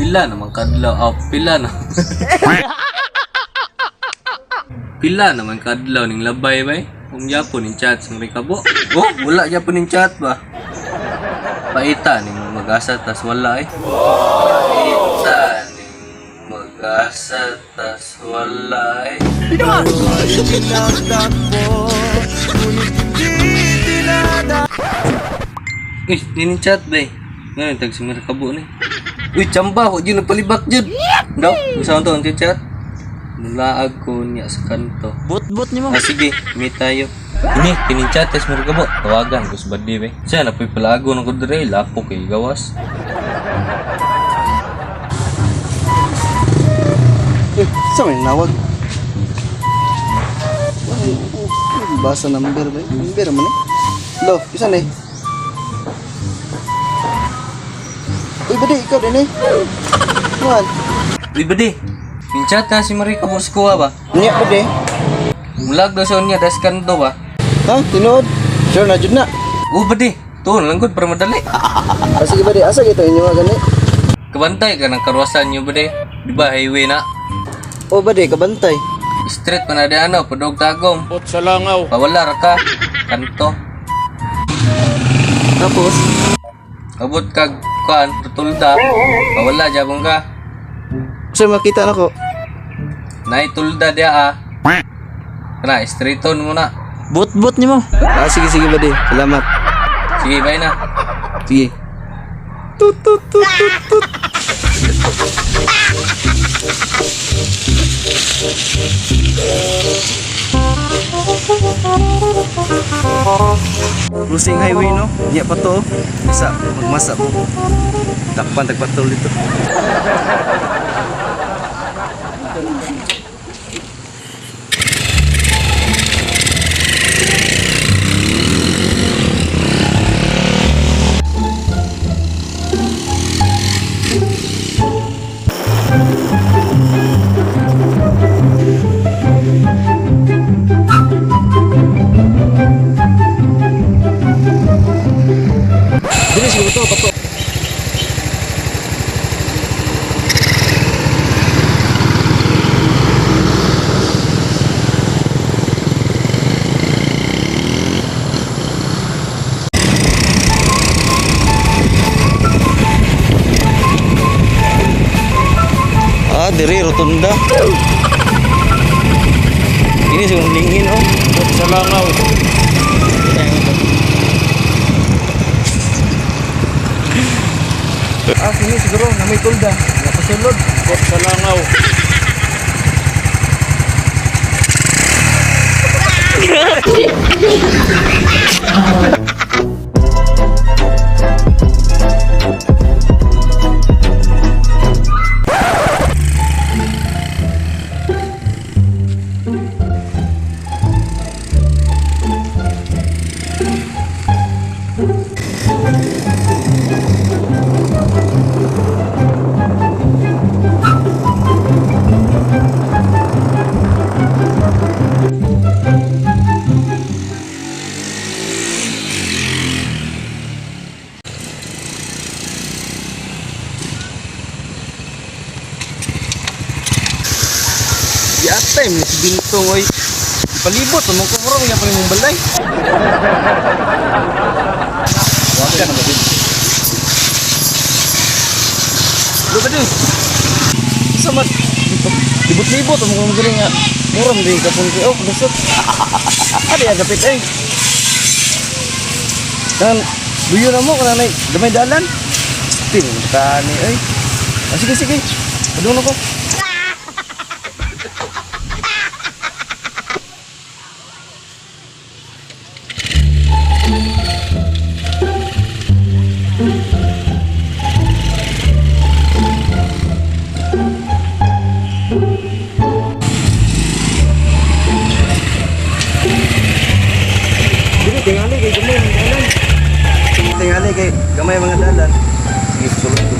Pila naman kadlaw, oh, pila na. Pila naman kadlaw ning labay bay. Unya po ning chat sa Marikabo. Oh, wala gyapon ning chat ba. Paita ning mag-asa tas wala eh. Paita ning mag-asa tas wala eh. Eh, ninin chat ba eh. Ngayon, tag si Marikabo ni. Uy, chamba, ko dyan, nagpalibak dyan. Daw, gusto to, ang chat. Nulaag ko niya sa kanto. Bot-bot ni mo. Ah, sige, meet tayo. Ini, kining chat tes Marikabo. Tawagan ko sa badi ba eh. Siya, napoy palago ng kudre, lapo kay gawas. Eh, sa may nawag. Basa number ba? Number man eh. Lo, isa na eh. Uy, bade, ikaw din eh. Kuhan. Uy, badi, ning chat na si Marikabo sa kuha ba? Niya, bade. Mulag daw sa niya, das kanto ba? Ha? Tinuod? Sure na, jud na. Oh, badi, to, langod para madali. Ah, sige, bade. Asa gito inyo nga gani? Kabantay ka ng karwasan niyo, badi. Di ba, highway na? O, bade, kabantay. Street pa na di ano, padog tagom. Bot sa langaw. Pawala ra ka, kanto. Tapos, Abot kag kuan, tulda. Pawala jabon ka. sir, makita na ko. Nay tulda dia ah. Kana straighton mo na. Bot-bot ni mo. Ah, sige, sige, bade. Salamat. Sige, bye na. Sige. Tut, tut, tut, tut, tut. Cruising highway no? Niya pa to. Oh. Isa, magmasa po. Takpan, tagpatrol dito. Dili siguro to, pato. Ah, dire rotunda. Ini siguro lingin oh. Bot sa langaw. Ah, sini siguro na may tulda. Napasulod. Bot sa langaw. Yatay mo si Bintong oy. Palibot mo ko murong ya pa nimong balay. Wag ka na ba din? Lo ba din? Sa man libot-libot mo ko diri nga murong din ka pun oh lusot. Adi agapit eh. Dan luyo na mo kanang gamay dalan. Still tani oy. Ah, sige sige. Padung na ko. Dili tingali kay gamay mga dalan. Tingali kay gamay mga dalan. Sige, sulod ko.